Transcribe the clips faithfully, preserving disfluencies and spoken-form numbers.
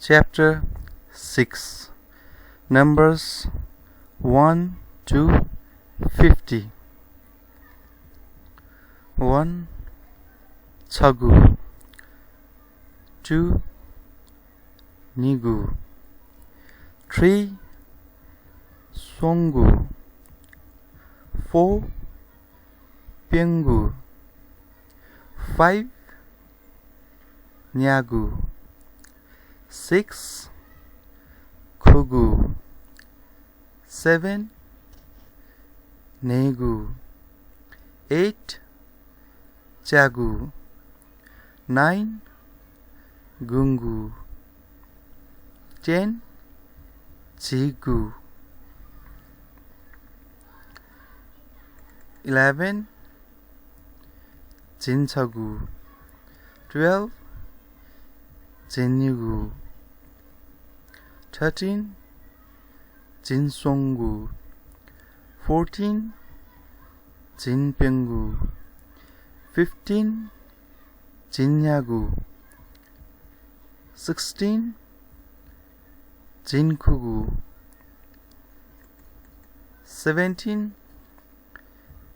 Chapter six. Numbers one to fifty. One, छगू। Two, निगू। Three, स्वंगू। Four, प्यंगू। Five, न्यागू। Six, खुगू। Seven, न्हय्गू। Eight, च्यागू। Nine, गुंगू। Ten, झिगू। Eleven, झिंछगू। Twelve, झिंनिगू। Thirteen, झिंस्वंगू। Fourteen, झिंप्यंगू। Fifteen, झिंन्यागू। Sixteen, झिंखुगू। Seventeen,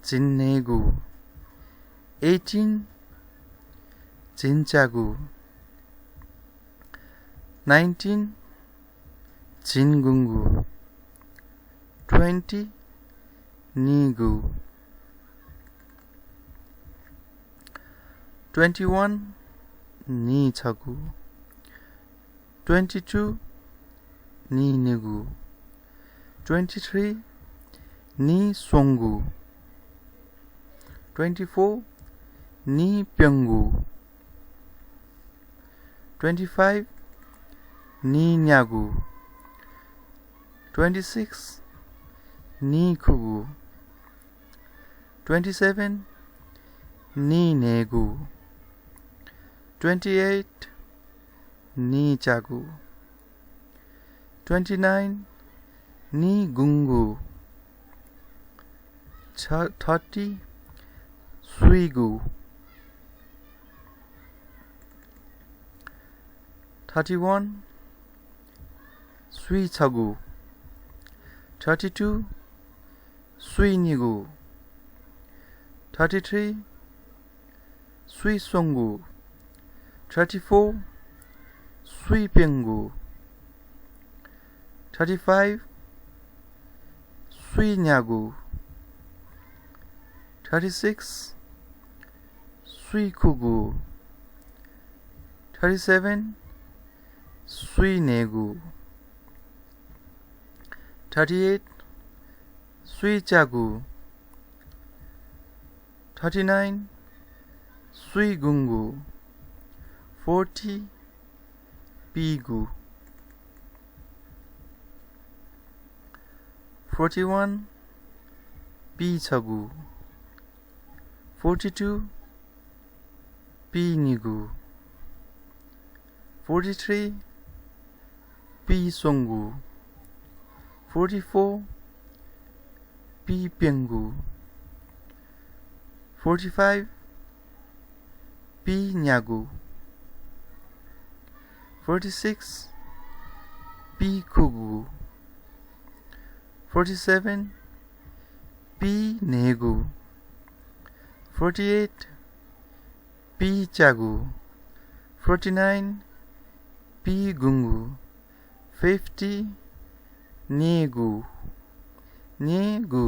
झिंन्हय्गू। Eighteen, झिंच्यागू। Nineteen, झिंगुंगू। Twenty, नीगू। Twenty one, नीछगू। Twenty two, नीनिगू। Twenty three, नीस्वंगू। Twenty four, नीप्यंगू। Twenty five, नीन्यागू। Twenty six, नीखुगू। Twenty seven, नीन्हय्गू। Twenty eight, नीच्यागू। Twenty nine, नीगुंगू। Thirty, स्वीगू। Thirty one, स्वीछगू। Thirty two, स्वीनिगू। Thirty three, स्वीस्वंगू। Thirty four, स्वीप्यंगू। Thirty five, स्वीन्यागू। Thirty six, स्वीखुगू। Thirty seven, स्वीन्हय्गू। Thirty eight, स्वीच्यागू। Thirty nine, स्वीगुंगू। Forty, Pigou. Forty one, पीछगू। Forty two, पीनिगू। Forty three, पीस्वंगू। Forty four, पीप्यंगू। Forty five, पीन्यागू। Forty six, पीखुगू। Forty seven, पीन्हय्गू। Forty eight, पीच्यागू। Forty nine, पीगुंगू। Fifty, न्यय्गू। न्यय्गू।